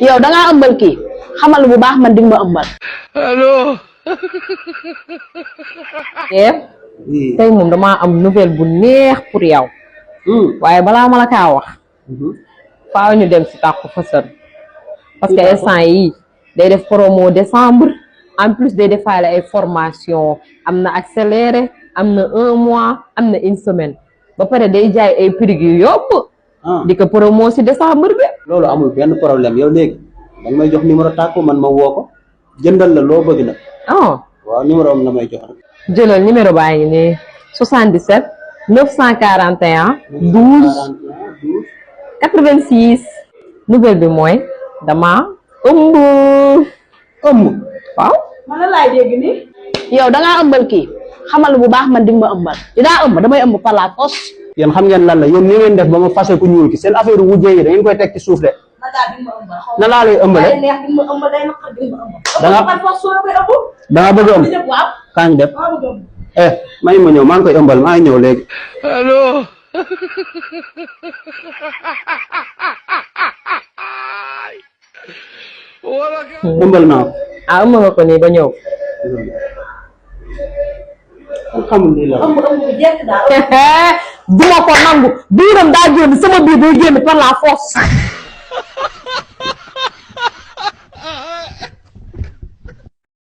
yow da ngaa ëmbal kii xamal bu baax man di nga ma ëmbal. allo. tey moom damaa am nouvelle bu neex pour yow. waaye balaa ma la kaa wax. faaw ñu dem si Takku Fashion parce que instant yi day def promo décembre en plus day defaale ay formation am na accéléré am na 1 mois am na 1 semaine ba pare day jaay ay prix yu yóbbu. di ko promo si décembre bi. loolu amul benn problème yow léegi danga may jox numéro Takku man ma woo ko jëndal la loo bëgg nag. waaw numéro am la may jox rek. jëlal numéro baa ngi nii 77 941 12 86 nouvelle bi mooy dama ëmb. waaw. man la laay dégg nii. yow da ngaa ëmbal kii xamal bu baax man di nga ma ëmbal dinaa ëmb damay ëmb par la force. yéen xam ngeen lan la yéen ni ngeen def ba ma fase ku ñuul ki seen affaire wujjee yi da ngeen koy teg ci suuf de. na laa lay ëmbale. da nga bëgg ëmb. kañ def. may ma ñëw maa ngi koy ëmbal maa ngi ñëw léegi. allo. ëmbal naa ko. ëmb nga ko nii ba ñëw. alhamdulilah. duma ko nangu biiram daa génn sama biir day génn par la force.